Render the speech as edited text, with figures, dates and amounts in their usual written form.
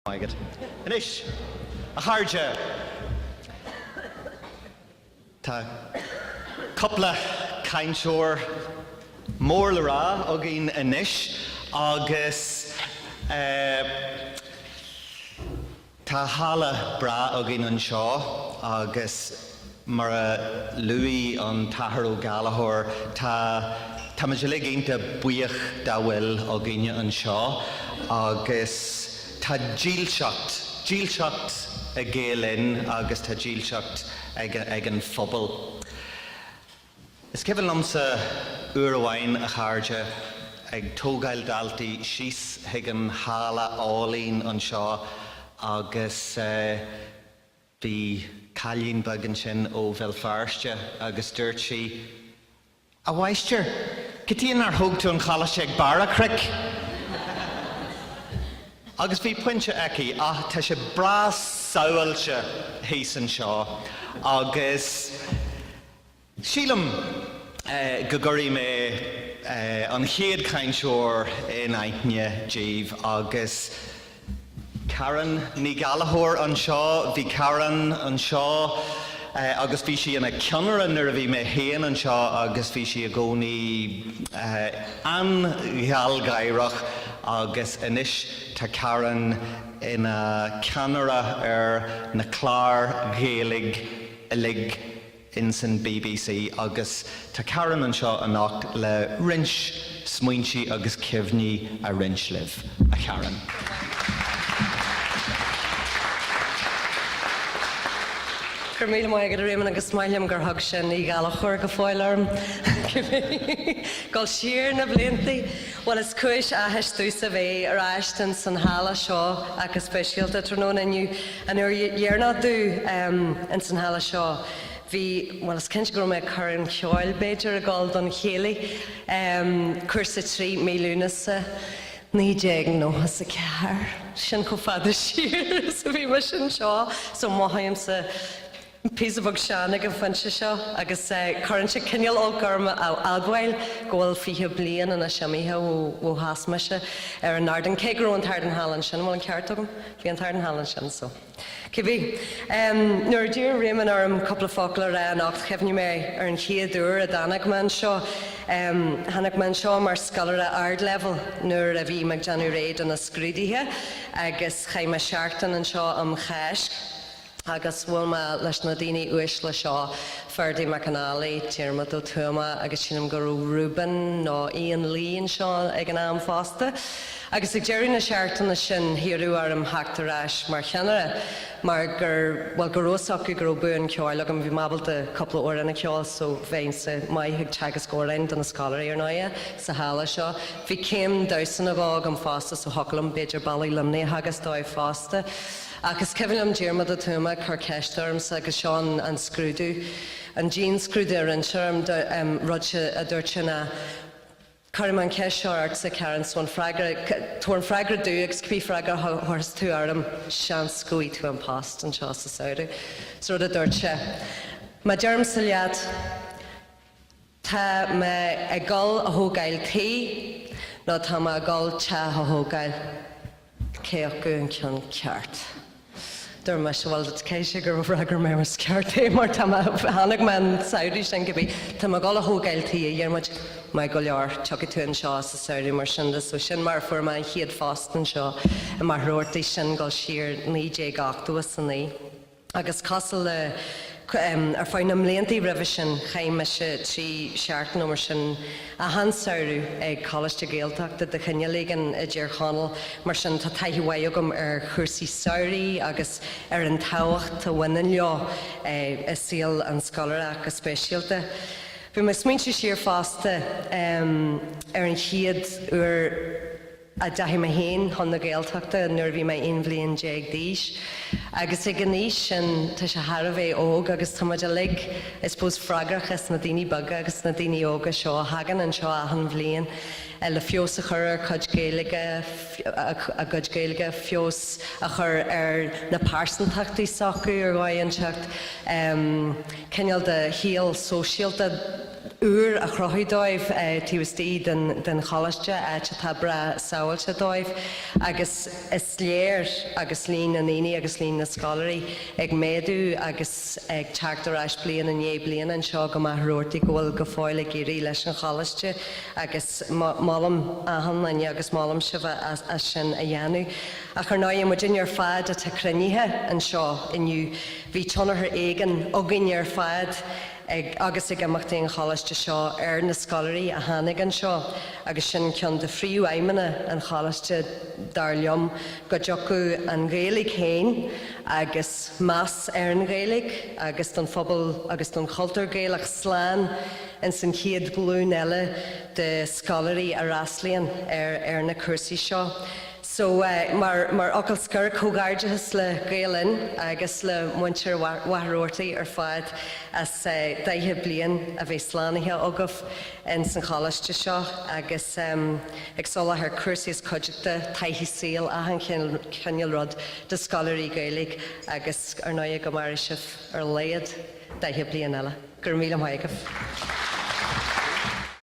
Maith agat. Anois, a chairde, tá cúpla cainteoir mór le rá againn anois agus tá halla breá againn anseo agus Mar a luaigh an tAthair Ó Gallchóir, tá táimid uilig iontach buíoch dá bhfuil againne anseo agus tá dílseacht, dílseacht ag Gael Linn agus tá dílseacht ag ag an phobal. Is cuimhin liomsa uair amháin, a chairde, ag tógáil daltaí síos chuig an halla álainn anseo agus eh, Bhí cailín beag ansin ó Bhéal Feirste agus dúirt sí, A mháistir, cad chuige nár thóg tú an choláiste ag barr an chnoic? Agus bhí pointe aici, ach tá sé breá sábháilte thíos anseo agus. Sílim go gcuirfidh mé an chéad chainteoir in aithne daoibh agus Karen Ní Ghallchóir anseo. Bhí Karen anseo agus bhí sí ina ceannaire nuair a bhí mé féin anseo agus bhí sí i gcónaí an-ghealgháireach agus anois tá Karen ina ceannaire ar na cláir Ghaeilge uilig. insan bbc agus tá Karen anseo anocht le roinnt smaointe agus cuimhní a roinnt libh. A Karen. Go raibh míle maith agat a Réamonn agus is maith liom gur thug sé Ní Ghallchóir go fóill orm. Dul siar na blianta. Bhuel is cúis áthais domhsa bheith ar ais ins an halla seo ach go speisialta tráthnóna inniu. An uair dheireanach domh ins an halla seo bhí, bhuel is cinnte go raibh mé ag cur an cheoil b'fhéidir, ag dul don chéilí, cúrsa 3, mí Lúnasa 1994, sin chomh fada siar is a bhí mise anseo so mothaímse píosa beag sean ag an phointe seo agus cuireann sé cineál olc orm a admháil go bhfuil 20 bliain anois imithe ó sheas mise ar an ardán, cé go raibh an t-ardán thall ansin, an bhfuil an ceart agam? Bhí an t-ardán thall ansin so. Cibé. Nuair a d'iarr Réamonn orm cúpla focal a rá anocht chuimhnigh mé ar an chéad uair a dtáinig mé anseo. Tháinig mé anseo mar scoláire ardleibhéil nuair a bhí mé ag déanamh réidh do na scrúduithe agus chaith mé seachtain anseo um Cháisc. agus bhuail mé leis na daoine uaisle seo, Ferdie McAnally, Diarmuid Ó Tuama agus sílim go raibh Reuben nó Ian Lee anseo ag an am fosta. Agus ag deireadh na seachtaine sin hiarradh orm theacht ar ais mar cheannaire mar gur, bhuel, go raibh fhios acu go raibh bua an cheoil agam, bhí mé ábalta cúpla amhrán a cheol so bheinnse maith ag teagasc amhráin do na scoláirí ar ndóighe sa halla seo. Bhí céim damhsa nó dhó agam fosta so thiocfadh liom b'fhéidir Ballet Luimnigh a theagasc dóibh fosta. Ach is cuimhin liom Diarmuid Ó Tuama ag cur ceiste ormsa agus seo an scrúdú, an dianscrúdú a rinne sé orm, rud a dúirt sé ná, Cuirfidh mé an cheist seo ortsa, Karen, so an freagra, tabhair an freagra domh agus cibé freagra a thabharfas tú orm, seans go bhfaighidh tú an post anseo sa samhradh. So rud a dúirt sé, má deirimse leat, tá mé ag dul a thógáil tí nó tá mé ag dul teach a thógáil. Cé acu an ceann ceart? Dúirt mise, bhuel, caithfidh sé gur fhreagair mé is ceart é mar tá mé, tháinig mé an samhradh sin cibé, tá mé ag dul a thógáil tí, a Dhiarmuid. Maith go leor, tiocfaidh tú anseo sa samhradh mar sin de. So sin mar a fuair mé an chéad phost anseo i Machaire Rabhartaigh, sin dul siar 1989. Agus cosúil le, ar feadh na mblianta roimhe sin, chaith mise 3 seachtain nó mar sin achan samhradh ag coláiste Gaeltachta de chineál éigin i dTír Chonaill, mar sin tá taithí mhaith agam ar chúrsaí samhraidh agus ar an tábhacht a bhaineann leo i saol an scoláire ach go speisialta. Bhí mé ag smaointiú siar fosta ar an chéad uair, a dteachaigh mé féin chun na Gaeltachta nuair a bhí mé 11 bhliain d'aois agus ag an aois sin tá sé thar a bheith óg agus tá muid uilig I suppose freagrach as na daoine beaga agus na daoine óga seo a thagann anseo achan bhliain le feabhas a chur ar chuid Gaeilge, a gcuid Gaeilge, feabhas a chur ar na pearsantachtaí s'acu ar dhóigh inteacht, cineál de shaol sóisialta. úr a chruthú dóibh taobh istigh den choláiste, áit atá breá sábháilte dóibh agus is léir agus líon na ndaoine agus líon na scoláirí ag méadú agus ag teacht ar ais bliain i ndiaidh bliana anseo go Machaire Rabhartaigh go bhfuil go fóill ag éirí leis an choláiste agus molaim achan duine agus molaim sibh as sin a dhéanamh. Ach ar ndóigh, muidinne ar fad atá cruinnithe anseo inniu, bhí tionchar éigin againn ar fad ag agus ag imeachtaí an choláiste seo ar na scoláirí a tháinig anseo agus sin ceann de phríomhaidhmeanna an choláiste dar liom, go dtiocfadh an Ghaeilge féin agus meas ar an Ghaeilge agus don phobal agus don chultúr Gaelach slán ins an chéad ghlúin eile de scoláirí a fhreastlaíonn ar ar na cúrsaí seo. So, mar mar fhocal scoir, comhghairdeachas le Gael Linn agus le muintir Mhachaire Rabhartaigh ar fad as 40 bliain a bheith slánaithe agaibh ins an choláiste seo agus ag soláthar cúrsaí is cuideachta, taithí saoil, achan chineál rud do scoláirí Gaeilge agus ar ndóigh go maire sibh ar a laghad 40 bliain eile. Go raibh míle maith agaibh.